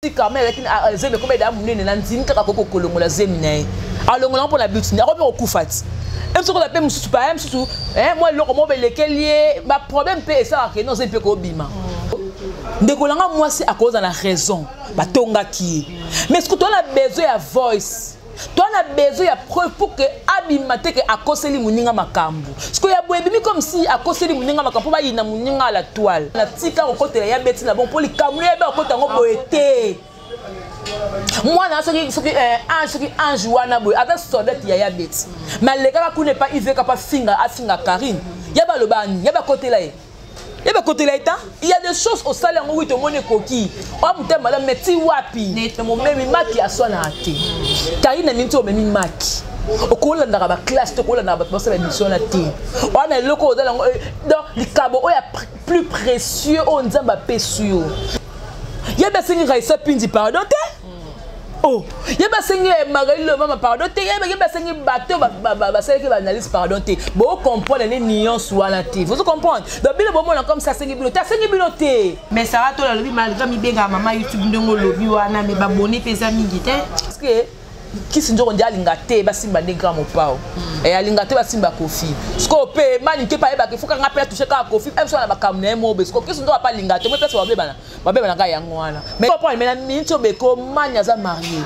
Si Carmel azalaki na zemi ekoma eda monene na ndimi kaka akoki kolongola zemi na ye, alongola yango mpo na but akoki mpe kokufa ti soki oza mpe mosusu paye mosusu, mwa eloko moko belekeli ye, baproblème mpe esalaka ke no zemi mpe kobima. Ndeko na nga mwasi akozala na raison, batongaki ye, mais soki toza na besoin ya voice, toza na besoin ya preuve pour que abima te ke akoseli moninga makambo. Sikoyo ya boye ebimi comme si akoseli moninga makambo mpo bayina moninga à la toile. Natika kokotela ya beti na bongo mpo likambo na ye be akota yango boye te. Mwana soki ange, soki ange wana boye aza soldat ya beti, mais alekaka kuna epa iveka pa finga, afinga Karine ya baloba nini, ya bakotela ye, ye bakotela ye ta. Il y a des choses osali yango, wi, tomoni ekoki oya motema malamu, mais ti wapi? Momemi maki aswanaka te. Karine na minti omemi maki, okolandaka baclasse te, okolandaka bato basala émission wana te. Wana eloko oza yango, donc likabo oyo ya plus précieux oyo Nzambe apesi yo, ye basengi Raisa Pindi pardon te. Oh, ye basengi Magali Lomama pardon te, ye basengi bato basalaki baanalyse pardon te. Bocomprendre nde nuance wana te, vous comprendre? Donc bino bomona comme ça asengi bino te, asengi bino te. Mais Sara Tola alobi malgré mibengaka mama YouTube ndenge olobi wana, mais babone mpe eza mingi te. Parce que kisi nzoko nde alinga te basimba nde grand mopao, alinga te basimba Kofi. Sikoyo mpe mani te mpe ayebaka ifo kanga mpe atouche kaka Kofi mpe biso na makambo na ye mobe. Sikoyo kisi nzoko apa alinga te, mo place babebana, babebanaka yango wana. Mais comprendre, mais na miniti oyo beko mani aza marié,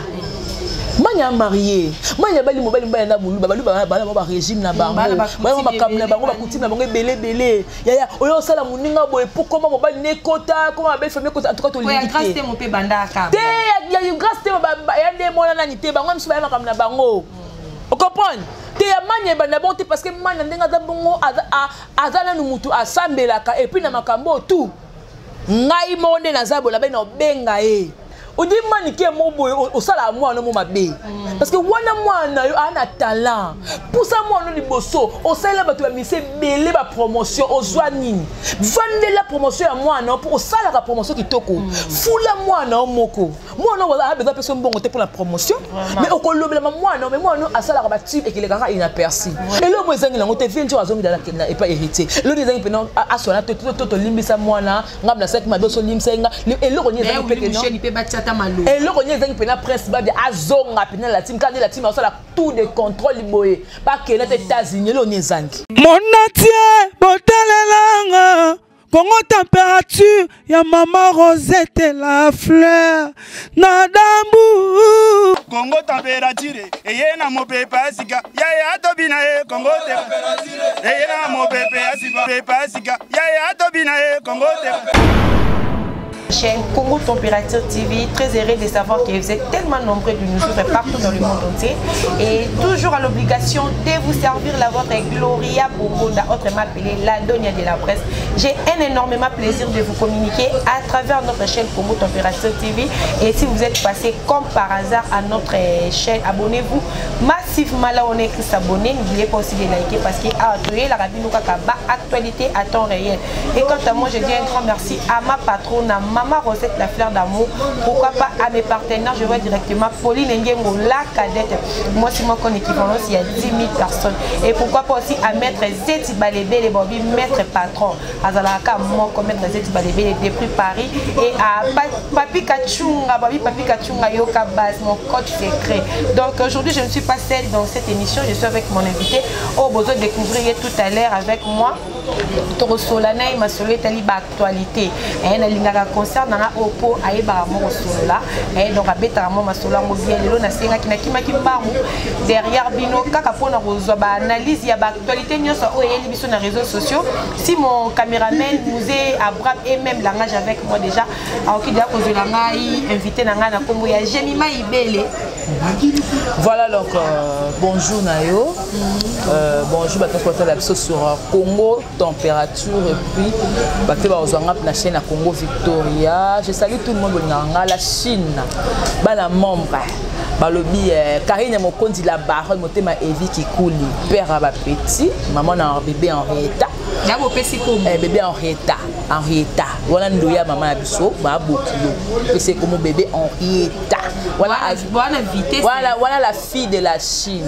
mani a marié, mani abali mobali, mobali na moluba, baluba bana bango barégime na bango, bana makambo na bango, bakutime na bango ebele ebele. Yaya oyo osala moninga boye po koma mobali ne ekota, koma babelle famille ekota. En tout cas tolingi te te ya grâce te ya nde mwana nani te, bango miso baya makambo na bango, ocomprendre te. Ya mani ebanda bongo te, parce que mani na ndenge aza bongo, aza nanu mutu asambelaka. Et puis na makambo oyo tout ngai moko nde naza boye, nabai na obenga ye odi manike mo boye, osalaka mwana mo mabe, parce que wana mwana yo aa na talent. Pusa mwana liboso, osalela bato ya mise ebele bapromotion, ozwa nini? Vandela promotion ya mwana mpo osalaka promotion kitoko. Fula mwana yo moko, mwana oyo aza besoin apesa mbongo te mpona promotion, mais okolobelama mwana, mais mwana asalaka batube ekelekaka inaperçu. Eloko mo ezangi nango te, vie nzoko azongi epa héritier. Eloko ezangi mpena aswana to tolimbisa mwana ngambo nasalaki mabe, osolimbisa ye nga. Eloko nini ezangi mpe? Eloko nini ezangi mpena Prince Babia azonga mpena la team, kaka nde la team asala tout de contrôle boye, bakende te États-Unis? Eloko nini ezangi? Monatie botalelanga Congo température ya mama Rosette la fleur na dambu. Congo température eye na mopepe ya sika, yaya tobina ye. Congo eye na mopepe ya sika, pepe ya sika, yaya tobina ye. Congo. Chaîne Congo Température TV. Très heureux de savoir que vous êtes tellement nombreux de nous suivre partout dans le monde entier. Et toujours à l'obligation de vous servir la vôtre Gloria Bogonda, autrement appelée la Donia de la presse. J'ai un énormément plaisir de vous communiquer à travers notre chaîne Congo Température TV. Et si vous êtes passé comme par hasard à notre chaîne, abonnez-vous massivement là où on écrit s'abonner. N'oubliez pas aussi de liker parce que ah, la rabino kaka actualité à temps réel. Et quant à moi, je dis un grand merci à ma patronne, à Maman Rosette la fleur d'amour. Pourquoi pas à mes partenaires, je vois directement Pauline Ngengo, la cadette. Moi, c'est moi qu'on équivalence, il y a 10 000 personnes. Et pourquoi pas aussi à Maître Zeti Balébé, les Bobby, Maître Patron. Azalaka, moi, comme Maître Zeti Balébé, depuis Paris. Et à Papi Kachunga, Babi Papi Kachunga, Yoka Bas, mon code secret. Donc aujourd'hui, je ne suis pas seule dans cette émission, je suis avec mon invité. Oh, besoin de découvrir tout à l'heure avec moi. Tokosola na ye masolo etali baactualité. Nalingaka concert na nga oyo mpo ayebaka mo kosolola, donc abetaka mo masolo yango bien. Lelo nasengaki, nakimaki mbangu derrière bino kaka mpona kozwa baanalyse ya baactualité nyonso oyo eyeli biso na réseaux sociaux. Si mon caméraman Musée Abraham et même langage avec moi déjà akoki deya kozwela ngai invité na ngai na nkombo ya Jemima Ibele. Voilà, donc bonjour Nayo. Bonjour bato nyonso biso sur Congo Température et puis bato bazwanga na chaîne ya Congo Victoria. Je salue tout le monde bolingaka nga, la Chine, bana membre balobi Karine Mokonzi la baronne, motema Evi Kikuli, père ya bapeti, maman na bébé Henrietta. Ya bopesi kombo. Bébé Henrietta. Henrietta wana ndoya mama ya biso babokilo pesa ekomo bébé Henrietta. Wana wana vitesse. Wana wana la fille de la Chine.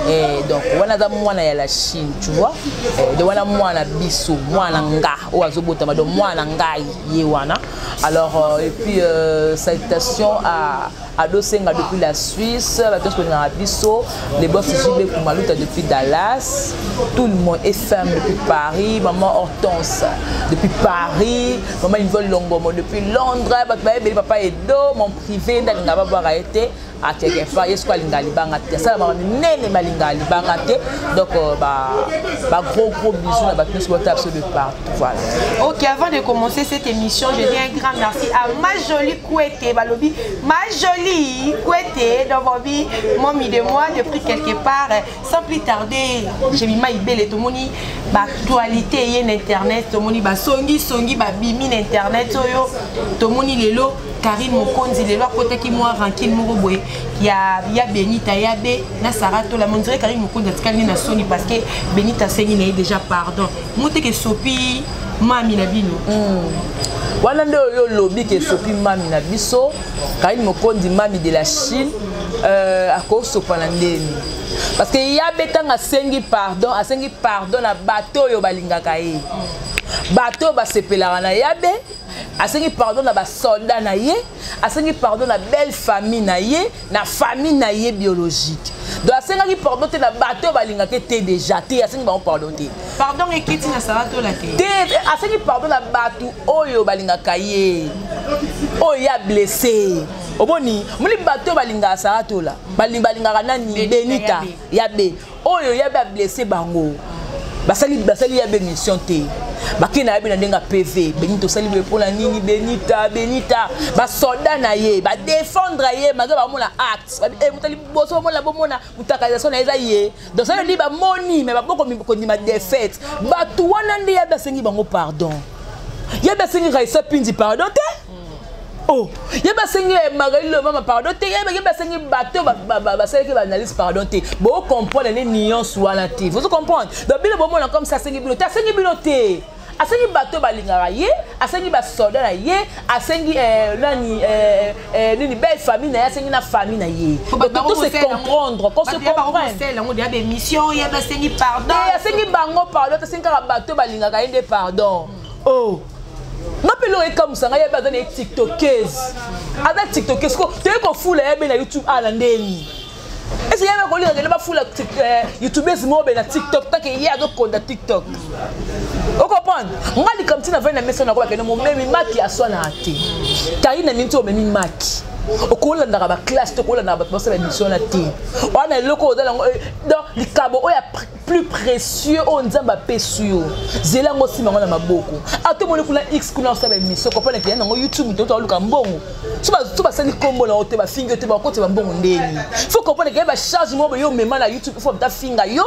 Eh, donc wana aza mwana ya la Chine, tu vois. Eh, donc wana mwana biso, mwana nga oyo azobotama, donc mwana ngai ye wana. Alors et puis salutations à Adosenga depuis la Suisse, bato nyonso bolingaka biso, les boss JB Kumaluta depuis Dallas, tout le monde, FM depuis Paris, maman Hortense depuis Paris, maman Yvonne Longomo depuis Londres, bato bayebeli papa Edo, mon privé nde alingaka babwaka ye te, akeke fa ye soki alingaka libanga te, asala mama minene balingaka libanga te, donc ba gros gros bisous na bato nyonso botala biso de partout, voilà. Ok, avant de commencer cette émission, je dis un grand merci à ma jolie Kouete balobi, ma jolie Kouete dans ma vie, mommy de moi depuis quelque part. Sans plus tarder, j'ai mis ma ibele tomoni ba actualité yen internet, tomoni ba songi songi ba bimi internet oyo, tomoni lelo Karine Mokonzi lelo akotaki mwa rancune moko boye ya ya Benita ya be na Sarah Tola, on dirait Karine Mokonzi atikali na soni parce que Benita asengi na ye déjà pardon. Moteke sopi mami na bino. Wana nde oyo olobi ke sopi mami na biso, Karine Mokonzi mami de la Chine, akosopa na ndeni. Parce que ya betanga asengi pardon, asengi pardon na bato oyo balingaka ye. Bato oyo basepelaka na yabe, asengi pardon na ba soldat na ye, asengi pardon na belle famille na ye, na famille na ye biologique. Donc asengaki pardon te na bato oyo balingaka te déjà te, asengi bango pardon te. Pardon ekiti na Sarah Tola te. Te, asengi pardon na bato oyo balingaka ye, oyo ya blessé. Oboni, moni bato oyo balingaka Sarah Tola, balingaka nani? Benita ya be. Oyo ya be blessé bango. Basali, basali ya be mission te. Bakei na ye na ndenge ya PV, Benita osali boye mpona nini? Benita, Benita, ba soldat na ye, ba défendre ye, malgré bamona acte. Ba, eh, motali boso bomona, bomona, mutakalisation na ye eza ye. Donc ça veut dire ba moni, mais ba boko kondima défaite. Bato wana nde ya basengi bango pardon. Ya basengi Raissa Pindi pardon te? Oh, ya basengi Magali le mama pardon te? Ya basengi bato basalaki ba analyse pardon te? Bo comprendre les nuances wana te. Vous comprendre? Donc bino bomona comme ça asengi bino te, asengi bino te. Asengi bato balingaka ye, asengi ba soldat na ye, asengi nani, nini belle famille na ye, asengi na famille na ye. Faut Donc, ba tout se bango comprendre, qu'on se bato ya bango comprenne. kosela yango, deya ba émission, ya basengi pardon. Te, asengi bango pardon, asengi kaka bato balingaka ye nde pardon. Oh. Nga mpe eloko ekamwisa ngai, yabe aza na ye tiktokeuse. Aza tiktokeuse, ko toye kofula yabe na YouTube ala ndeni. Est-ce que yabe kolinga kende bafula youtubeuse moko be na TikTok, tant que ye azokonda TikTok. Okomprendre? Nga likambo ntina vai na mesa na ko bakende momemi maki aswana te. Karine na minti omemi maki. Okolandaka ba classe te, okolandaka bato basala émission na te. Wana eloko oza nango, donc likabo oyo ya plus précieux oyo Nzambe apesi yo. Zela yango nsima yango na maboko. Ata omoni kuna X kuna osala émission, comprendre ke ya nango YouTube to toluka mbongo. So basali kombo na yo te, bafingi yo te, bakoti ba mbongo ndeni. Faut comprendre ke ba charge moko yo mema na YouTube, faut ta finga yo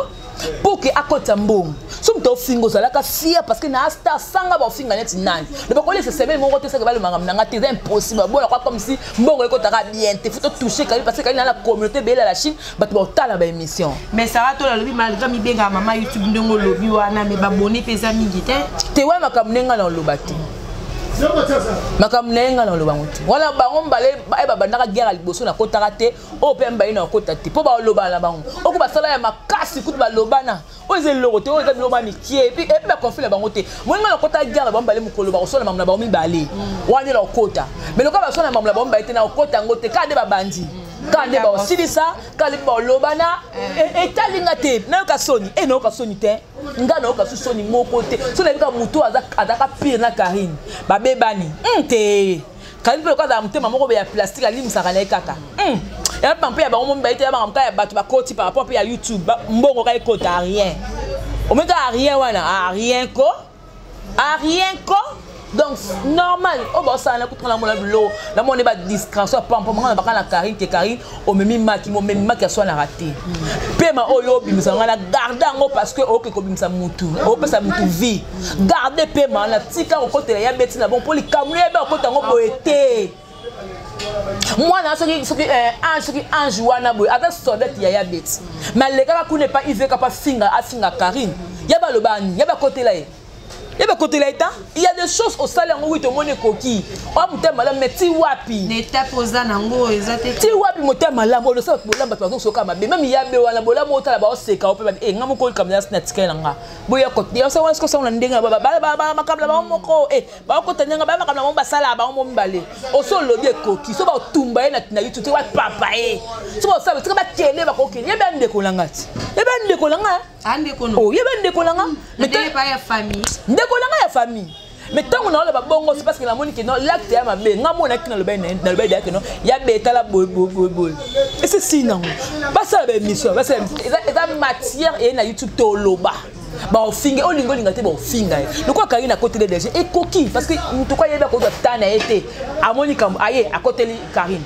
pour que akota mbongo. So moto ofinga ozalaka fier parce que na star sanga ba ofinga neti nani. Le bakoli se semaine moko te saka ba lomanga nanga te, c'est impossible. Bona kwa comme si mbongo ekotaka bien te, faut to toucher quand parce que quand na la communauté bela la Chine, bato ba otala ba émission. Mais Sarah Tola lobi malgré mi benga mama YouTube ndongo lobi wana mais ba bonné pesa mingi te. Te wana makambo ndenge na loba te. Makambo na ye nga na loba ngo te. Wana bango mbale ba ba bandaka guerre ya liboso na kotaka te, oyo pe mbale na kota te. Po ba loba na bango. Oko basala ya makasi kutu ba lobana. Oyo eza eloko te, oyo eza biloko ya mikie. Et puis, et puis ba conflit na bango te. Moninga na kota guerre na bango mbale mokolo ba kosola makambo na bango mibale. Wana nde na kokota. Mais lokola basola makambo na bango mibale te, na kokota yango te. Kaka nde babandi. Kaka nde baosilisa, kaka nde balobana. Etalinga te. Nayoka soni. Nayoka soni te. Nga nayoka su soni moko te. So nayebika motu azaka pire na Karine. Babebani. Te. Karine mpe lokola azala motema moko boye ya plastique, alimisaka na ye kaka. Ya mpe mpe ya bango mibale te, ya bango kaka ya bato bakoti par rapport mpe ya YouTube. Ba, mbongo kaka ekota, rien. Omoni kaka rien wana, ah, rien ko. Ah, rien ko. Donc normal, oyo baosala na kutu na mona biloko, na mona ba distraction ya pampa, mona baka na Karine te, Karine omemi maki, omemi maki aswanaka te. Pema oyo obimisa nga na garde yango parce que okoki kobimisa mutu, opesa mutu vie. Garde pema na tika kokotela ya beti na bon po likambo ya ba kokota yango boye te. Mwana soki, soki ange, soki ange wana boye, ata soldat ya ya beti. Mais alekaka kuna epa IVK pa finga, afinga Karine. Ya baloba ni, ya bakotela ye. Ye bakotela ye ta. Il y a des choses osali yango, wi, tomoni ekoki oya motema malamu, mais ti wapi? Na étape oza nango eza te. Ti wapi motema malamu oyo osala bolamu, bato bazosoka mabe? Même yabe wana, bolamu otala, baoseka o mpe e nga moko likambo na tikali na nga boya wana sikoyo sango na ndenge makambo na bango moko bakota ndenge baya makambo na bango basala bango mo mibale. Oso olobi ekoki so batumba ye na YouTube te, bapapa ye so basala tika bakende, bakokende. Yeba ndeko na nga ti, yeba ndeko na nga. Ah, yeba ndeko na nga. Ndeko na nga ya famille. Mais ntango naoloba bongo, c'est parce que namoni ke non, l'acte ya mabe nga monaki, nalobai deya ke non, ya betala boyeboyeboye ese si nango basala baémission, basala eza matière eye na YouTube. Toloba baofinga, olinga olinga te, baofinga ye lokola Karine akoteli DG, ekoki, parce que moto ko ayebi akozwa ta na ye te. Amoni kambo aye akoteli Karine,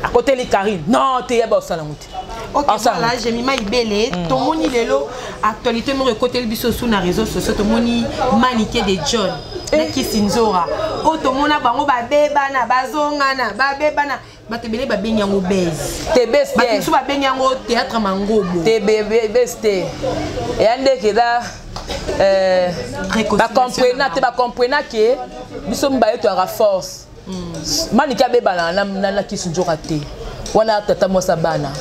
akoteli Karine, non te, yeba osala yango te. Ok, voilà, Jemima Ibele, tomoni lelo actualité moko ekoteli biso su na réseaux sociaux. Tomoni Manike de John na Kisi Nzora oyo tomona bango babebana, bazongana, babebana. Bato ebele babengi yango base. Te, base te. Bato mosusu babengi yango théâtre mangobo. Te, base te, eya ndeke eza bacomprena te, bacomprena ke biso mibale toyaka force. Manike abebana na Kisi Nzoka te, wana tata mwasi bana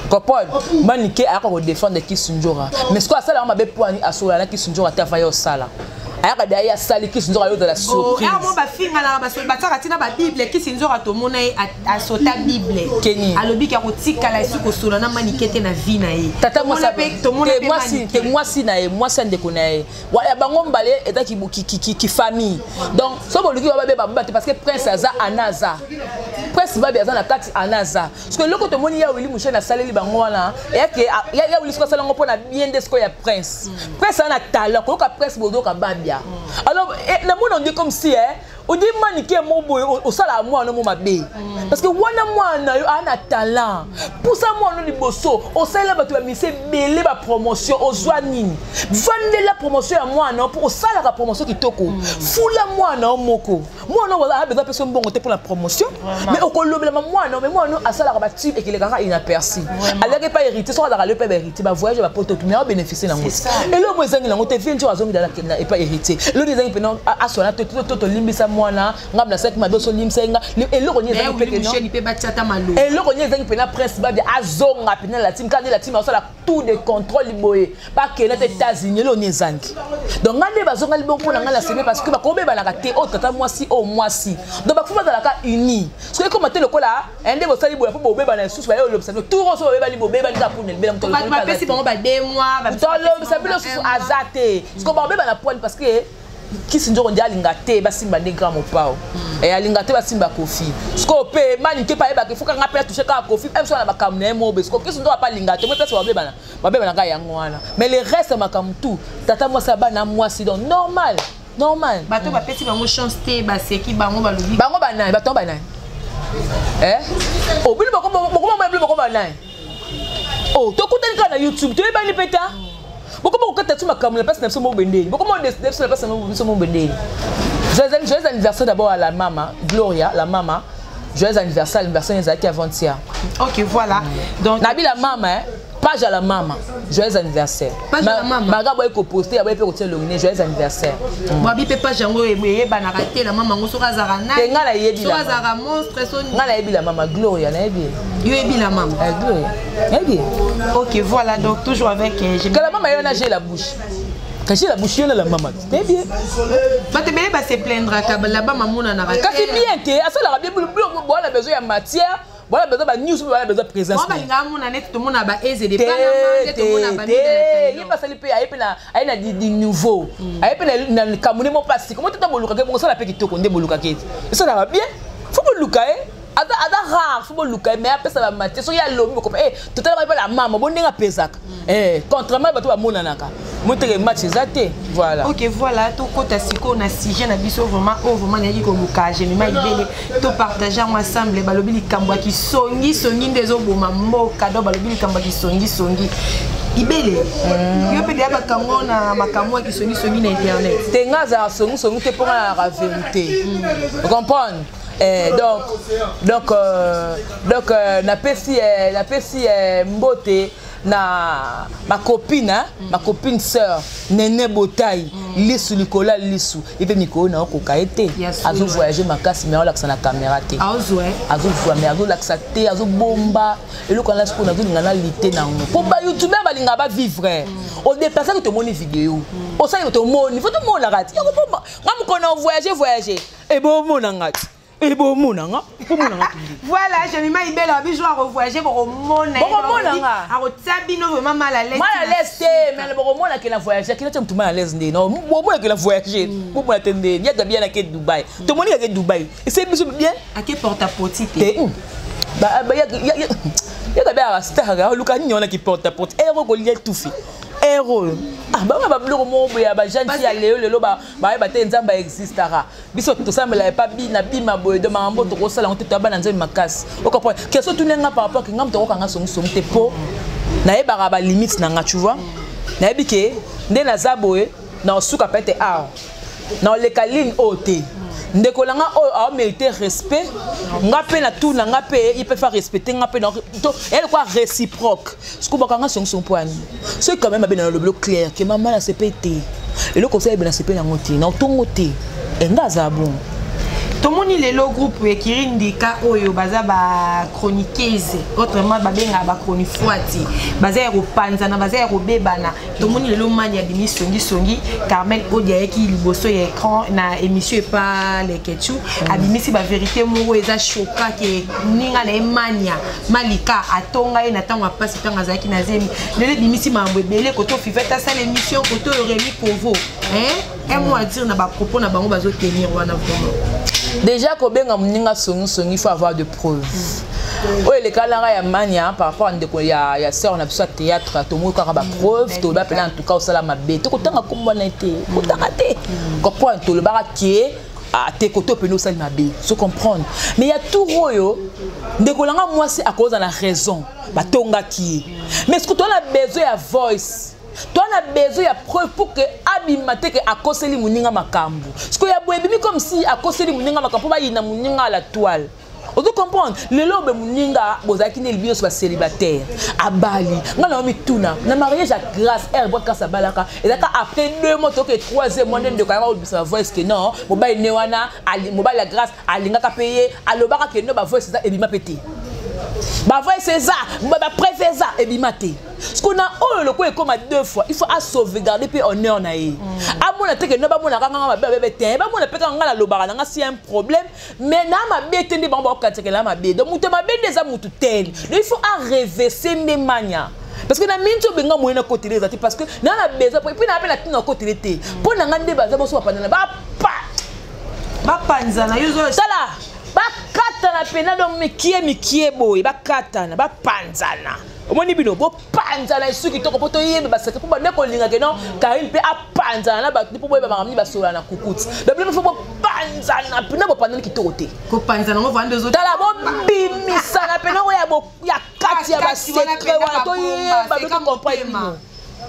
comprendre. Manike ayaka kodéfendre Kisi Nzoka, mais sikoyo asalaka mabe mpo ani asola na Kisi Nzoka te. Afa ye osala, ayaka de aye asali Kisi Nzoka, ayozala surprise. Mo bafinganaka, batiaka ntina babible. Kisi Nzoka tomona ye asota bible. Keni. Alobiki akotikala esi kosola na Manike te na vie na ye. Tata mwasi te, mwasi na ye, mwasi ya ndeko na ye ya bango mbale eza kifamille. Donc so boluki babeba babeba te, parce que Prince aza, ana aza, Prince Babi aza na kati, ana aza. Parce que eloko tomoni ya Wili Musheni asaleli bango wana, eyake ya Wili siko asala yango mpona bien nde sikoyo ya Prince. Prince aza na talent, koyoka Prince, bozoyoka Babia. Alors namoni on dit comme si odi Manike mo boye osalaka mwana mo mabe, parce que wana mwana yo aa na talent, pusa mwana liboso. Osalela bato bamise ebele bapromotion, ozwa nini? Vandela promotion ya mwana mpo osalaka promotion kitoko. Fula mwana yo moko, mwana oyo aza besoin apesa mbongo te mpona promotion, mais okolobelama mwana. Mais mwana asalaka batube ekelekaka inaperçu, alaki epa Héritier. Soki azalaka leo mpe bahéritier bavoyage bapoto, mais aobénéficie nango. Eloko mo ezangi nango te, vie nti azongi epa Héritier. Eloko ezangi mpena aswana to tolimbisa mwana ngambo nasalaki mabe, osolimbisa ye nga. Eloko nini ezangi mpe? Eloko nini ezangi mpena Prince Babia azonga mpena la team? Kaka nde la team azosala tout de contrôle boye, bakende te États-Unis. Eloko nini ezangi? Donc ngai nde bazonga liboko mpo na ngai na sebe, parce que bakobebanaka te. Oyo tata mwasi, oyo mwasi, donc bafu bazalaka uni. Soki ekoma te lokola nde bosali boye mpo bobebana lisusu, baye olobisa bino tour oso bobebani, bobebani kaka mpona libela. Bapesi bango ba 2 mois. Tolobisa bino susu aza te. Siko bakobebana poani, parce que Kisi Nzoko nde alinga te basimba nde grand mopao, alinga te basimba Kofi. Sikoyo mpe Manike mpe ayebaka ifo kanga mpe atouche kaka Kofi mpe biso na makambo na ye mobe. Sikoyo Kisi Nzoko apa alinga te mo place babebana, babebanaka yango wana. Mais le reste ya makambo tout, tata mwasi ya bana mwasi, donc normal, normal. Bato bapesi bango chance te, baseki bango, balobi. Bango banani? Bato banani? Oh, bino bokoma, bino bokoma banani? Oh, tokutani kaka na YouTube, toyebani mpe ta. Bokoma kokata ti makambo na place na biso mobendeli, bokoma odeside biso na place na biso mobendeli. Joyeux anniversaire d'abord à la mama Gloria, la mama, joyeux anniversaire. Anniversaire ezalaki avant-hier. Ok, voilà, donc nabi la mama, hein? Page à la mama, joyeux anniversaire. Page à la mama. Baga boye koposte, aboye mpe kotia elongi, joyeux anniversaire. Babi mpe page yango eyebanaka te. La mama yango soki azalaka nani? Nga nayebi. Soki azalaka monstre so. Nga nayebi la mama Gloria, nayebi. Yo yebi la mama? Gloria, nayebi. Ok, voilà, donc toujours avec Kala mama yo na j'ai la bouche, kashi la bouche yo na la mama, nayebi. Bato ebele base plaindraka là-bas, mamonanaka. Kasi bien te, asalaka bien. Boala besoin ya matière, boala besoin banews, boala besoin présence. Balinga amona neti tomona ba eze de. Ye basali mpe aye mpe aye na di nouveau, aye mpe na likambo nde mo mpasi komo tata bolukaka bongo, osala mpe kitoko nde bolukaka ete esalaka bien. Fo boluka ye, aza rare, fo boluka ye, mais apesa bamatière. Soki alobi bokopa totalaka mpe la mama bo ndenge apesaka, contrairement bato bamonanaka moteke match eza te, voilà. Ok, voilà, tokota sikoyo na sujet na biso vraiment oyo vraiment nayaki koluka Jemima Ibele topartage yango ensemble. Balobi likambo ya kisongisongi nde ezoboma mboka. Donc balobi likambo ya kisongisongi. Ibele, yo mpe deya bakango na makambo ya kisongisongi na internet? Te, nga azalaka songisongi te, mpo nga nalaka vérité, comprendre. Donc napesi mbote. Na ma copine, hein? Ma copine sœur Nene Botai, lisu likolo ya lisu, ye mpe mikolo na okoka ye te. Azovoyage makasi, mais aolakisa na caméra te. Azozwa, mais azolakisa te, azobomba eloko wana. Sikoyo nazolinga nalite nango mpo bayoutubeur balingaka bavivre. Odeplasaki, tomoni video osali, tomoni fo tomonaka ti yakobomba. Nga mokolo na voyage voyage, ebomonanga ti ebomonanga, bomonanga. Voilà, Jemima Ibela, biso akovoyage, bokomona. Bokomonanga. Akotia bino vraiment mal à l'aise. Mal à l'aise te, mais bokomona ke na voyage akina te. Mutu mal à l'aise nde bomona ke na voyage, bomona te nde yaka bien. Ake Dubai, tomoni kake Dubai, ese biso bien. Ake porte à porte te. Yaka bien, aka star, oluka nini wana ki porte à porte ero kolia tufi ero. Ah, bango babiloko moko boye ya bajeune fille ya lelo lelo, bayeba te Nzambe aexistaka. Biso tosambela epa na bima boye. Do makambo tokosala yango te, toya bana Nzambe makasi. Ocomprendre question tunenga par rapport ke nga moto akokanga songisongi te, mpo nayebaka balimite na nga, tu vois. Nayebi ke nde naza boye, na osuka peut-être awa, na oleka ligne oyo te. Ndeko na nga oyo aomérite respect, nga mpe na tuna nga mpe, ye mpe fa respecte nga mpe. Eya lokwa réciproque. Siko bakanga songisongi mpo ani soki quand même abe na lobelo clair ke mama na sepe te, eloko osala ebe na sepe nango te, na otongo te, enga azala bongo. Tomoni lelo groupe ekiri ndika oyo baza bachroniqueuse, autrement babengaka bachronifuati, baza ya kopanzana, baza ya kobebana. Tomoni lelo mani abimi songisongi. Carmel Odi ayaki liboso ya écran na émission epa Lekechu, abimisi bavérité moko eza choka ke ninga na ye Mania Malika atonga ye na ntango ya mpasi, ntango azalaki na zemi. Lelo ebimisi makambo ebele. Koto Fivete asala émission, koto oyo Remi Kovo, un mot à dire na bapropos na bango bazotenir wana vraiment? Déjà, kobenga moninga songisongi, il faut avoir de preuves. Oyo elekalaka ya Mania par rapport à ndeko ya sœur na biso ya théâtre, tomoi kaka bapreuve. Toloba mpena, en tout cas osala mabe, tokotanga kombo wana te, kotanga te, comprendre. Tolobaka ke te kote opene osali mabe, so comprendre. Mais ya tour oyo, ndeko nanga mwasi akozala na raison, batongaki ye, mais ce que toza na besoin ya voice, toza na besoin ya preuve pour que abima te ke akoseli moninga makambo. Sikoyo ya boye ebimi comme si akoseli moninga makambo mpo bayina moninga à la toile. Ozo comprendre? Lelo obe moninga bozalaki nde libi nyonso bacélibataire, abali. Ngai na yo mituna na mariage ya Grâce aire boîte, Grâce abalaka, ezalaka après 2 mois, toke troisième mois nde ndeko ayaka kobimisa bavoice ke non, mobali ne wana, mobali ya Grâce alingaka mpe ye, alobaka ke no, bavoice eza, ebima mpe te. Bavoice eza, bapreuve eza, ebima te. Siko na oyo lokola ekóma deux fois, il faut asauvegarder mpe honneur na ye. Amona te ke no, bamonaka nganga mabe babebe te, bamona mpe kaka ngai nalobaka na nga si un problème, mais na mabe te nde bango bakokatisakela mabe. Donc moto mabe nde eza motu tel. Donc il faut arevese nde Mania, parce que na minti obenga moye na kotele eza te, parce que na na besoin puis na mpe na ntina kotele te mpo na ngai nde baza boso bapandana bapa. Bapanzana yo. Tala, bakatana mpena. Donc mikie mikie boye, bakatana, bapanzana. Omoni bino bopanzana esu kitoko mpo toyeba baseke, mpo bande kolingaka no Karine mpe apanzana na bato, mpo boyeba makambo nini basola na kukuti. Donc bino fo bopanzana mpena, bopanzani kitoko te. Kopanzana ngo vande. Tala, bobimisana mpena oyo ya kati ya basecret wana, toyeba, tocomprendre bino.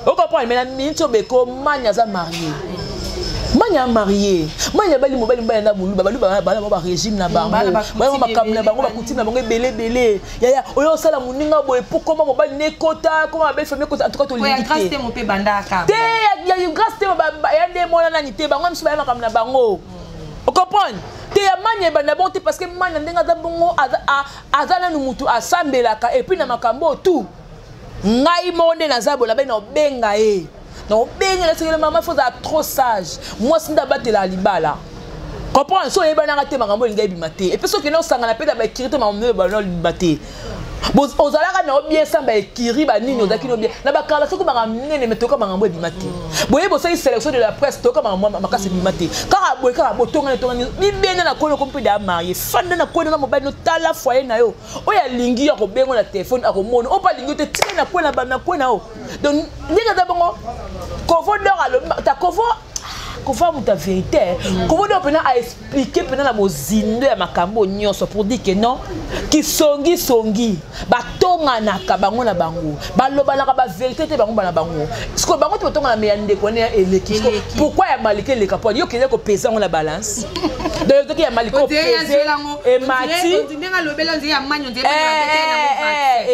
Ocomprendre? Mais na miniti oyo beko Mani aza marie, Mani amarié, Mani abali mobali, mobali na boluba, baluba bana bango barégime na bango, bana makambo na bango, bakutime na bango ebele ebele. Yaya oyo osala moninga boye po koma mobali nekota, koma babelle famille ekota. En tout cas tolingi te te ya Grâce te, ya nde mwana nani te, bango miso baya makambo na bango. Ocomprendre te? Ya Mani ebanda bongo te, parce que Mani na ndenge aza bongo, aza nanu mutu asambelaka. Et puis na makambo oyo tout, ngai moko nde naza bola be na obenga ye, na obenga nasekele mama, fo ozala trop sage. Mwasi nde abatelaka libala, comprendre. So oyebanaka te, makambo olingi ebima te. Et puis soki okende osangana mpe na baekiri te, makambo ebana olibima te. Ozalaka na yo bien sans baekiri banini, ozalaki no bien na bakala. Soki makambo minene me toyoka makambo ebima te boye, bosali sélection de la presse, toyoka makambo makasi ebima te. Kaka boye, kaka botongani tongani bibende na kolo ko mpe da marie fanda na kwena na mobali, notala foyer na yo. Oyo alingi yo akobengo na telefone, akomona. Oyo mpe alingi yo te, tika na kwena na kwena o. Donc ndenge eza bongo, Kovo Dor alobi ta Kovo. Kova moto ya vérité. Kova nde mpena aexpliquer mpena na bozindo ya makambo nyonso pour dire que non, kisongisongi, batonganaka bango na bango, balobanaka bavérité te bango bana bango. Sikoyo bango te batongana, me ya ndeko wana eleki. Sikoyo, Eleki. Pourquoi ya Malika eleka? Po yo okende kopesa yango na balance, donc soki ya Malika opese, emati. Ndenge alobeli, ondire ya mani, ondire.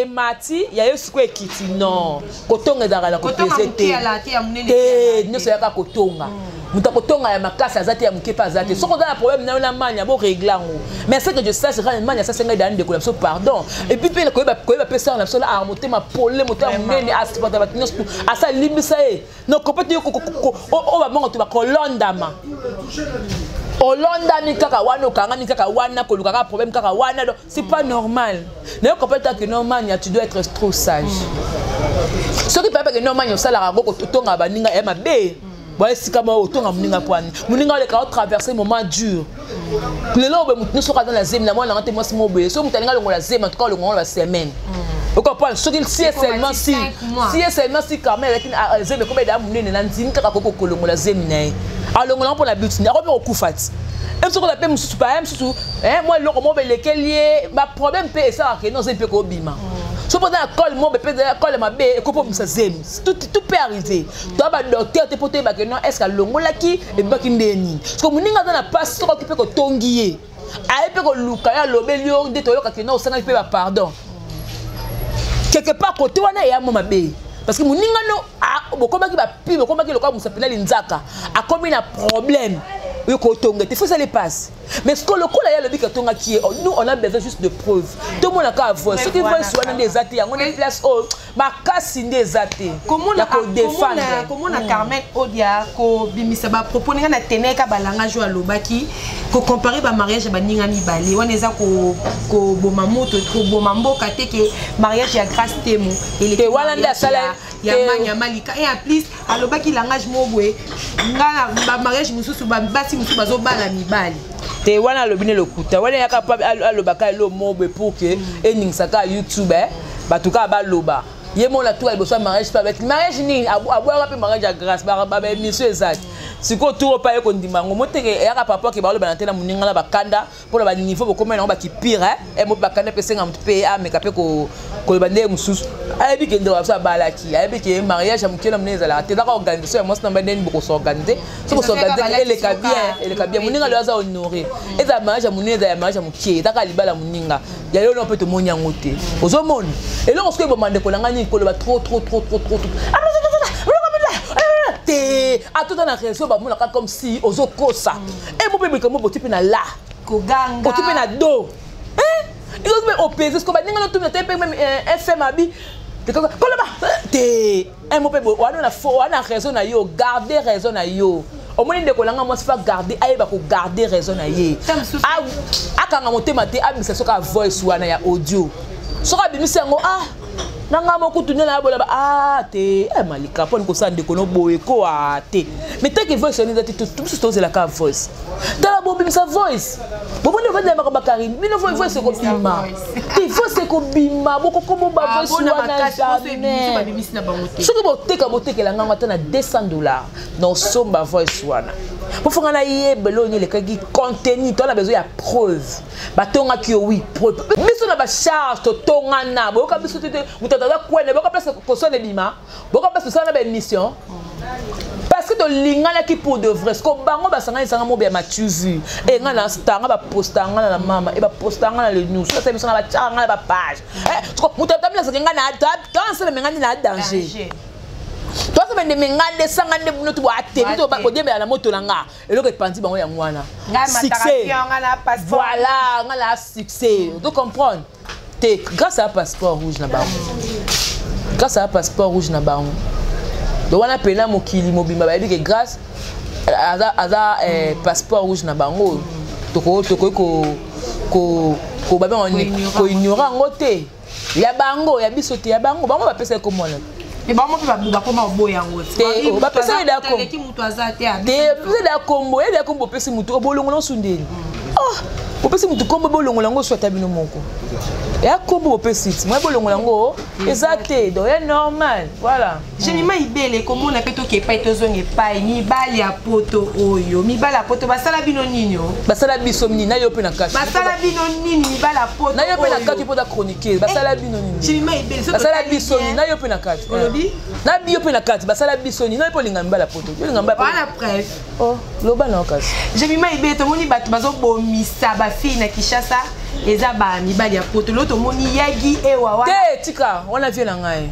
Emati, ya yo sikoyo ekiti. Non, kotonga ezalaka na Kotonga kopese moke te. ala te, ya monene te. te ala. Nyonso yaka kotonga. Moto akotonga ya makasi aza te, ya moke mpe aza te. Soki oza na problème na yo na Mania, borégler yango. Mais ce que je sache, kaka Mania asasengai da ndeko na biso pardon. Et puis mpe koyeba mpe sara na biso la motema pole, moto ya monene, asupporta bato nyonso, asa limbisa ye. Non, kope te, oyo bamongo to bakolondama, olondami kaka wana, okangami kaka wana, koluka kaka problème kaka wana. Donc c'est pas normal. Nayo comprendre que non, Mania, tu dois être trop sage. Soki papa ke non, Mania, osalaka yango, otonga baninga ya mabe boya esika moko, otonga moninga pwani, moninga oleka otraverse moment dur. Lelo obe motu nyonso aza na zemi na mwana nanga te, mwasi mo boye. Soki moto alingi alongola zemi, en tout cas olongola basemaine, okocomprendre. Soki si et seulement si, si et seulement si Carmel azalaki zemi ekomi eda monene, na ndimi kaka koki kolongola zemi na ye, alongola ngo mpona but ako mpe kokufa ti soki oza mpe mosusu pa ye mosusu, mwa eloko moko belekeli ye, baproblème mpe esalaka ke non, zemi mpe kobima. So mpo oza na cole mo mpe cole mabe ekoki obimisa zemi, tout peut arriver. Toya badocteur te mpo toyeba ke non, est ce que alongolaki, ebimaki nde nini. Soki moninga aza na mpasi, soki oki mpe kotongi ye, aye mpe koluka ye, alobeli yo nde toyokaki no, osangaki mpe bapardon quelque part. Côté wana eya mo mabe, parce que moninga no bokomaki bapi, bokomaki lokola mosapi na linzaka, akomi na problème oyo kotonga te, faut ça les passe. Mais ce que lokola ye alobi katongaki ye, nous on a besoin juste de preuve. Tomona kaka voice. Soki voice wana nde eza te, yango nde place oyo makasi nde eza te ya kodéfendre. Komona Carmen Odia kobimisa bapropos ndenge na teneka balangage oyo alobaki, kocomparer bamariage ya baninga mibale wana, eza koboma moto, koboma mboka te, ke mariage ya Grâce Temo Te, wana nde asala ya Manya Malika. Et en plus alobaki langage moko boye, nga na bamariage mosusu, basi mosusu bazobala mibali. Te, wana alobi ne lokuta. Wana yaka mpo alobaka elo mo boye pour que eningisaka YouTube, bato kaka baloba ye mona tuka liboso ya mariage mpe abeti mariage nini, abwaka mpe mariage ya Grâce, baémission eza te. Sikoyo tour mpe aye kondima yango moteke, eyaka papa ke baloba na te na moninga na bakanda mpona baniveau bokomai nango bakipire mo bakanda mpe esenga motu mpe ameka mpe koloba ndenge mosusu. Ayebi ke ndeko biso abalaki, ayebi ke mariage ya moke na monene ezalaka te, ezaka organisation ya mwasi na mba ndeni bokos'organiser. So bos'organiser, eleka bien, eleka bien. Moninga lelo aza honoré, ezala mariage ya monene, ezala ya mariage ya moke, ezaka libala moninga ya lelo mpe tomoni yango te. Ozomona eloko soki eboma ndeko na ngai nini, koloba trop trop trop trop trop trop te, atota na réseau, bamonaka comme si ozokosa emo mpe likambo boti mpe na la Koganga. Oti mpe na do ezoki mpe opese siko baninga notumina te mpe même fm abi koloba te mo mpe wana wana raison na yo, garde raison na yo. Omoni ndeko nanga mwasi, fa garde, ayeba kogarder raison na ye, akanga motema te, abimisa soki avoice wana ya audio. Soki abimisi yango, ah, nanga mokutu nde nayabola ba ah te, Malika, mponi kosala ndeko no boye ko a te. Mais tant que voice wana eza te, biso tozelaka voice. Tala, bobimisa voice, bomoni ovandela makambo ya Karine bino, voice ekobima te, voice ekobima, bokokoboba voice wana jamais. Soki boteka, botekela ngango ata na 200 $, na osomba voice wana po fonga nayeba eloko nini elekaki. Contenu to na besoin ya preuve. Batongaki yo, oui, preuve. Biso na bacharge totongana, boyoka biso te. Moto aza kwene, boyoka place kosona ebima, boyoka place tosala na baémission, parce que tolinganaki pour de vrai. Siko bango basanganisanga mobe ya matu vu e nga na stanga, baposta nga na mama e baposta nga na le news, asa biso na batiaka nga na bapage. Moto ataminasaki nga na toasaleme nga nde na danger, toasamendeme nga nde sanga nde bino to atemi to bodembela na moto na nga. Eloko epanzi bango yango wana, succès. Voilà, nga na succès, to comprendre te grâce à passeport rouge na bango, grâce à passeport rouge na bango. Donc wana mpena mokili mobimba bayebi ke Grâce aza passeport rouge na bango. Tokoki koignorer yango te, ya bango, ya biso te, ya bango. Bango bapesaki komona. Bango mpe bakoma oboya yango. Te, bapesaki da moto aza te. Te, bapesaki da kombo, ye da kombo, opesi motu obolongo nyonso ndeni. Bopesi mutu kombo, bolongola yango, so ata bino moko eya kombo bopesi ti moye bolongola yango eza te. Donc ya normal, voilà. Jemima Ibele, komona mpe toke epai, tozonga epai mibali ya poto oyo. Mibali ya poto basala bino nini o? Basala biso nini? Na yo mpe na kati. Basala bino nini, mibali ya poto? Na yo mpe na kati, mpo ta chroniqueuse. Basala bino nini? Jemima Ibele. Basala biso nini? Na yo mpe na kati. Olobi? Na yo mpe na kati, basala biso nini? Na yo mpe olinga mibali ya poto, olinga mibali. Wana preuve. Oh, loba na yo kasi. Jemima Ibele, tomoni bato bazobomisa bafille na Kinshasa, eza bamibali ya poto. Lelo tomoni Yagi Ewa wana. Te, tika wana, vie na ngai.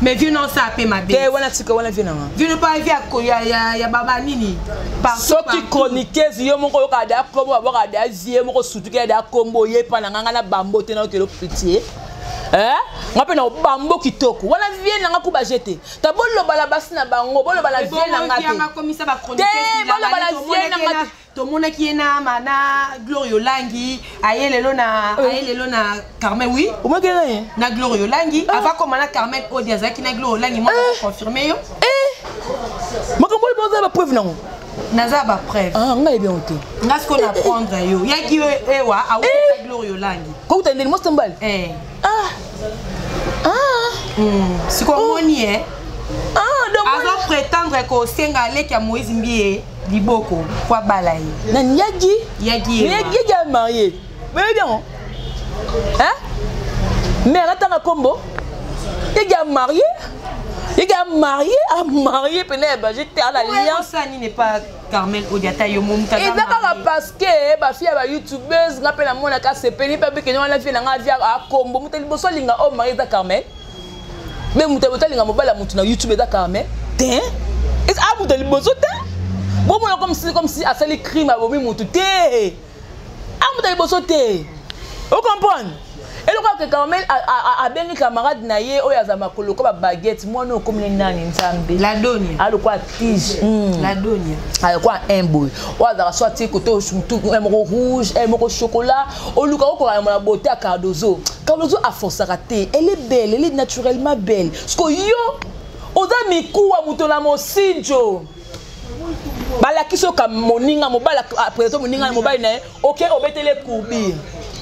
Mais vieux non, ça ape mabe. Te, wana tika wana, vie na ngai. Vieux no pa vie ya baba nini. Soki chroniqueuse yo moko oyokaka da kombo, babwakaka da vie moko, surtout ke da kombo oyepa na ngai, ngai na bambo te, naokelo pitié nga mpe na bambo kitoko wana, vie na nga kuba jete ta. Boloba na basi na bango, boloba na vie na nga te. Te, boloba na vie na nga te. Tomonaki ye na na Gloire Olangi, aye lelo na, aye lelo na Carmen, oui. Omonaki na ye? Na Gloire Olangi. Avant koma na Carmen Odi, azalaki na Gloire Olangi. Moi confirme yo. Makambo oyo boza bapreuve nango? Naza bapreuve. Ngai yebi yango te. Nga sikoyo na prendre yo Yaki Ewa awuta Gloire Olangi. Kokuta ndeni mwasi mobali? Sikoyo omoni ye azo prétendre kosenga aleki ya Moïse Mbie liboko po abala ye. Nani, Yagi? Yagi. Yagi a marié, oyebi yango, hein? Mais alatanga kombo Yagi a marié, Yagi a marié, a marié pene ya baje te, ala alliance. Nini pas Carmel Odiata yo momuta? Eza kaka parce que bafille ya bayoutubeuse, nga mpe namonaka sepeli mpe abikende wana, vie na nga vie akombo. Moto liboso alinga oyo mari eza Carmel, me moto liboso alinga mobali ya motu na YouTube eza Carmel te. A moto liboso te, bomona comme si asali crime, abomi motu te. A moto liboso te, ocomprendre? Eloko ake Carmel abengi camarade na ye oyo aza makolo ko babaguette, mwana oyo okomi nani, Nzambe? Ladonia. Alokwa tige. Ladonia. Alokwa un boye oyo azalaka so atie kote un moko rouge, un moko chocolat, oluka okoka na beauté ya Cardozo. Cardozo aforçaka te, elle est belle, elle est naturellement belle. Parce yo oza mikuwa moto na mosinjo, balakisi oka moninga mobali, aprésente moninga mobali na ye, oke obeteli courbure.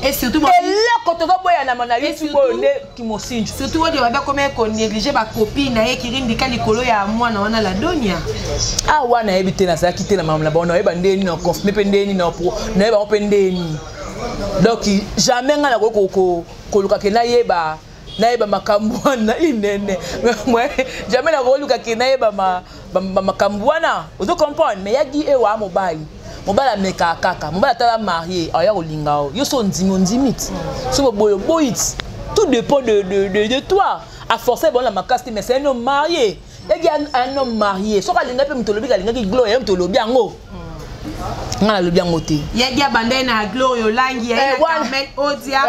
Et surtout Eloko tozoboyanama na YouTube oyo nde kimosinjo. Surtout oyo babi akoma konéglige bacopine na ye Kirindika likolo ya mwana wana Ladonia. Awa nayebi te, nazalaki te na mama na bango, nayeba ndeni na confirme mpe ndeni na nayeba bango mpe ndeni. Donc jamais ngai nakoki koluka ke nayeba makambo wana inene, jamais nakoluka ke nayeba makambo wana, ozo comprendre? Mais Yagi Ewa, mobali, mobali amekaka kaka, mobali atala marie, aya kolinga o yo so ondimi, ondimi ti so boboyi, oboyi ti, tout dépend de toi. À forcer bon la makasi te, mais c'est un homme marié. Yaki un homme marié, soki alinga mpe moto olobi alingaki Gloire, ye moto olobi yango, nga nalobi yango te. Yaki abandai na Gloire Olangi, yaye na Carmel Odia,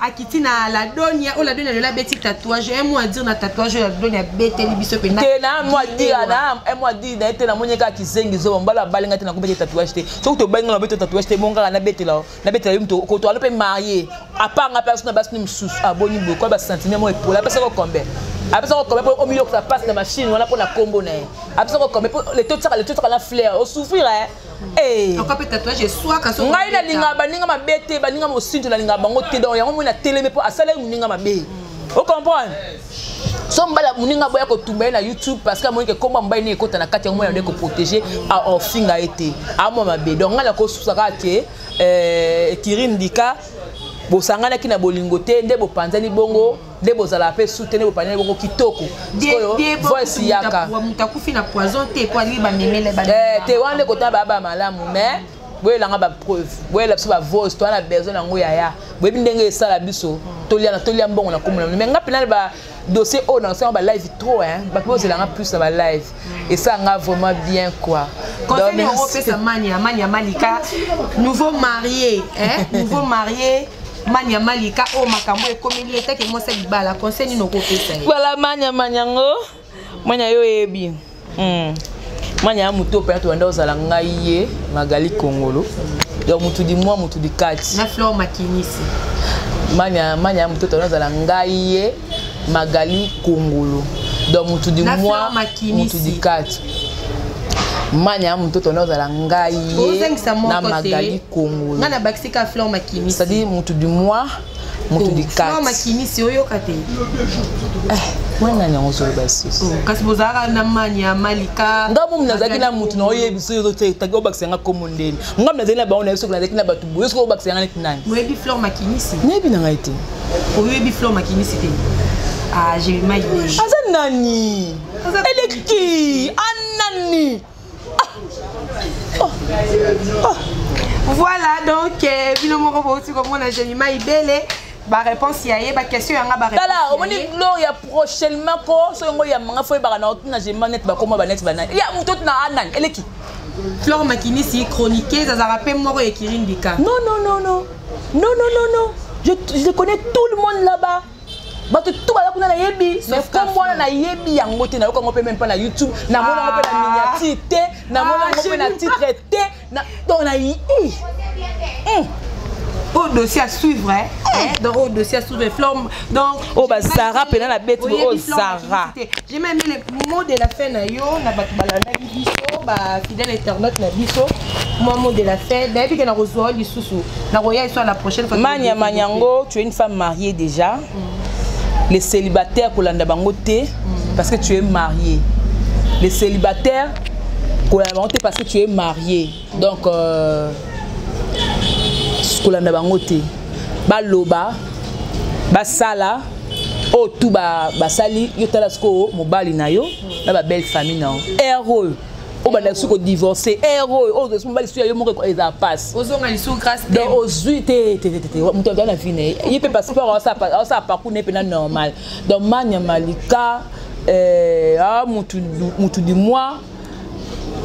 akiti na Ladonia. Oyo Ladonia lelo abeti tatouage, un mot à dire na tatouage oyo Ladonia abeteli biso mpenza? Te, na mot à dire, na un mot à dire na ye te. Namoni kaka kizengi zoba, mobali abalinga te, nakobeti tatouage te. Soki tobalinga, nabeti tatouage te. Bongo kaka nabetela ye moto koto alo mpe marié, apart nga mpe aso na basi ni mosusu aboni boye kwa basentiment mo epola. Apesaka combien? Apesaka combien mpo omiyokisa mpasi na machine wana mpo na nkombo na ye? Apesaka combien mpo leto tiaka na fleur osouffrir? Ngai nalingaka baninga mabe te, baninga mosinto nalingaka bango te. Donc yango moi natelemi mpo asalaki moninga mabe, ocomprendre? So mobali moninga boya kotumba ye na YouTube parce que amoni ke komba mobali nini ekota na kati yango, mwana nde koprotege, ofinga ye te, amwa mabe. Donc ngai nakosusa kaka ke Kirin Dika, bosanganaki na bolingo te, nde bopanzani bongo, nde bozala mpe su te, nde bopanzani bongo kitoko. Sikoyo voice yaka. Moto akufi na poison te po alingi bamemele. Te, wana nde kotala baya ba malamu, mais boyelanga bapreuve, boyela biso bavoice, toza na besoin nango. Yaya, boyebi ndenge esala biso, tolia na tolia mbongo na komona. Mais nga mpena ba dossier oyo nasala balive trop, hein, bato bozelanga plus na balive, esalanga vraiment bien quoi. Conseil okopesa Mania, Mania Malika, nouveau marié, hein, nouveau marié Mania Malika, oyo makambo ekomeli etake mwasi ya libala, conseil nini okopesa ye? Voilà, Mania, Mania yango, Mania yo oyebi. Mania ya motu opena tobanda ozala ngai ye Magali Kongolo, donc motu di mwa motu di kati. Na Flore Makinisi. Mania, Mania ya motu tobanda ozala ngai ye Magali Kongolo, donc motu di mwa motu di kati. Mania ya moto tona ozala ngai ye na Magali Kongolo. Nga na bakisi ka Fleur Makinisi. C'est-à-dire mutu du mois, mutu du 4. Fleur Makinisi oyoka te. Wana nani yango ozoloba lisusu? Kasi bozalaka na Mania Malika. Nga momi nazalaki na mutu na oyebi soki ozotaki obakisa nga kombo ndeni. Nga nazali na bango na ye soki nazalaki na bato boye soki obakisa nga neti nani. Oyebi Fleur Makinisi? Nayebi na ngai te. Oyebi Fleur Makinisi te? Ah, j'ai mal. Aza nani? Eleki anani. Ah. Oh. Oh. Voilà donc bino moko bouti komona Jemima Ibele ba réponse ya ye ba question yanga ba réponse. Tala omoni Gloria prochainement ko so yango ya manga fo ebaka na otuna Jemima net bakoma ba net banani. Ya mutu na anani eleki. Flore Makinisi chroniqueuse azalaka pe moko ya Kirindika. Non non non non. Non non non non. Je connais tout le monde là-bas. Bato tout baza kuna nayebi, mais kombo wana nayebi yango te, nayoka yango mpe meme pas na YouTube, namona yango mpe na miniature te, namona yango mpe na titre te, donc na Au dossier à suivre, hein? Hein? Donc au dossier à suivre, Flore, donc oh bah Zara pena na bête oh Zara. J'ai même mis le mot de la fin na yo na bato balanda biso ba fidèle internaute na biso. Moi mot de la fin, d'ailleurs que na reçoit lisusu. Na roya soit la prochaine fois. Mania Manyango, tu es une femme mariée déjà. Les célibataires kolanda bango te parce que tu es marié. Les célibataires kolanda bango te parce que tu es marié. Donc kolanda bango te. Baloba, basala, oyo tu basali yo tala sikoyo mobali na yo na ba belle famille na yo. Heureux. Oyo banda soki kodivorce, heureux oyo mobali soki ya yo moko ezala passe. Ozonga lisusu grâce te. Donc ozwi te te te te moto aza na vie na ye. Ye mpe passeport aosala parcours na ye mpena normal. Donc Mania Malika mutu du mois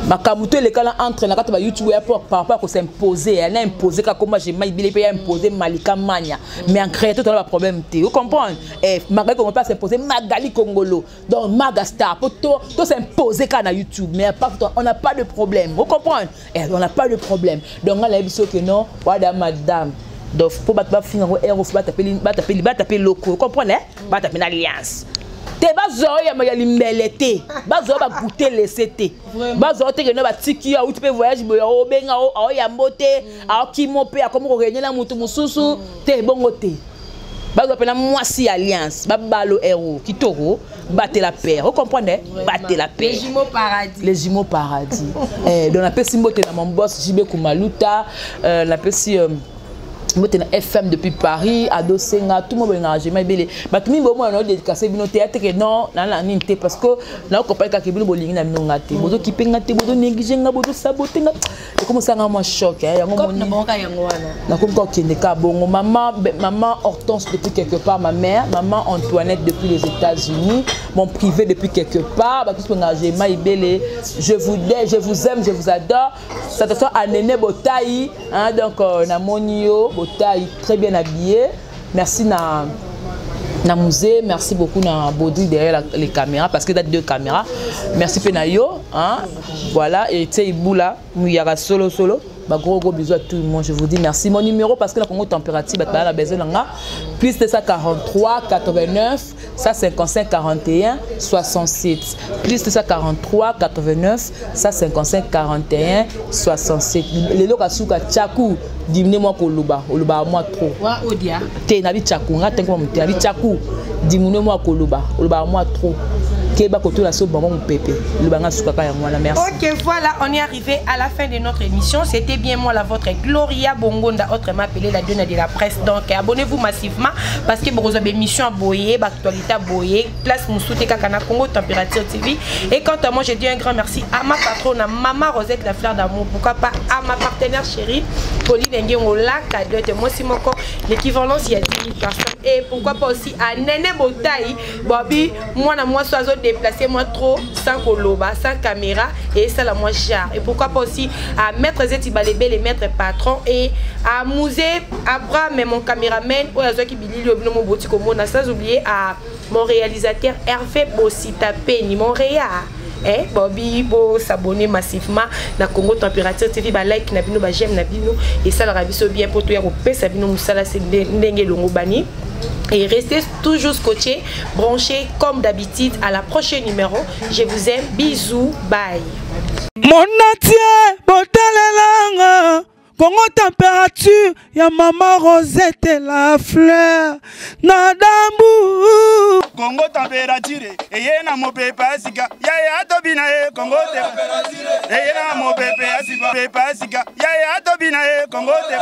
makambo to elekala entre na kati ba YouTube ya par rapport à s'imposer, elle a imposé ka comment j'ai mal bilé a imposé Malika Mania, mais en créateur tu as problème te. Vous comprenez? Eh Magali Kongolo pas s'imposer Magali Kongolo. Donc Magastar pour tout s'imposer ka na YouTube, mais pas on n'a pas de problème. Vous comprenez? Eh on n'a pas de problème. Donc on a biso que non, wada madame. Donc pour battre ba finga ero faut battre battre battre loko. Vous comprenez? Battre une alliance. Te bazo ya ya limbele te bazo ba goûter laisser te bazo te que no ba tiki ya uti pe voyage boya o benga o ya mbote a kimo pe akomo ko renye na mutu mususu te bongo te bazo pe na mwasi alliance ba balo ero kitoko batte la paix. Vous comprenez? Batte la paix. Les jumeaux paradis. Les jumeaux paradis. Eh donc la pesi mbote na mon boss JB Kumaluta, la pesi mbote na FM depuis Paris, Ado Senga, tout le monde a jamais belé. Bah tout le monde a dédicacé bino théâtre que non, na na ni té parce que na ko parler ka bino bolingi na bino ngate. Bozo kipe ngate, bozo négliger nga, bozo saboter nga. Et comme ça nga moi choc hein, yango moni. Na bonga yango wana. Na comme ko kende ka bongo maman maman Hortense depuis quelque part, ma mère, maman Antoinette depuis les États-Unis, mon privé depuis quelque part, bah tout ce qu'on a jamais belé. Je vous je vous aime, je vous adore. Ça te soit à Néné Botaï, hein, donc na monio Botaï très bien habillé. Merci na na musée, merci beaucoup na Baudry derrière les caméras parce que date deux caméras. Merci Penayo, hein. Voilà et tu sais Iboula, Muyara solo solo. Bah gros gros bisous à tout le monde, je vous dis merci. Mon numéro parce que la Congo température bah la besoin nga plus de 143 89 155 41 67 plus de 143 89 155 41 67. Les loka suka tchakou dimine moi koloba oloba moi trop. Wa odia. Te na bi tchakou nga tenko mo te na bi tchakou dimine moi koloba oloba moi trop. Keba koto la so bango pépé. Le banga suka ka ya mwana merci. OK, voilà, on est arrivé à la fin de notre émission. C'était bien moi la vôtre Gloria Bongonda, autrement appelée la Dona de la presse. Donc abonnez-vous massivement parce que vous avez émission à boyer, actualité à boyer, place Moussouté Kakana Congo Température TV. Et quant à moi, je dis un grand merci à ma patronne, à Maman Rosette la fleur d'amour, pourquoi pas à ma partenaire chérie Pauline Ngengola Cadotte, moi aussi mon corps, l'équivalence il y a 10 000 personnes. Et pourquoi pas aussi à Néné Botaï, Bobby, moi na moi sois déplacer moi trop sans koloba, sans caméra et ça la moi cher. Et pourquoi pas aussi à Maître Zeti Balébé, les maîtres patrons et à Mouzé Abraham et mon caméraman Oyazoki Bilili Obinomo Botiko Mona, sans oublier à mon réalisateur Hervé Bossita Peni, mon réa. Eh, Bobby, bo s'abonner massivement na Congo Température TV, ba like na bino, ba j'aime na bino, et ça la biso bien pour tout ya kopesa bino musala se ndenge longo bani. Et restez toujours scotchés, branchés comme d'habitude. À la prochaine numéro. Je vous aime. Bisous. Bye. Mon entier, botalelanga. Congo température ya mama Rosette la fleur na dambu. Congo température eye na mopepe ya sika yaya tobina ye Congo eye na mopepe ya sika yaya tobina ye Congo te.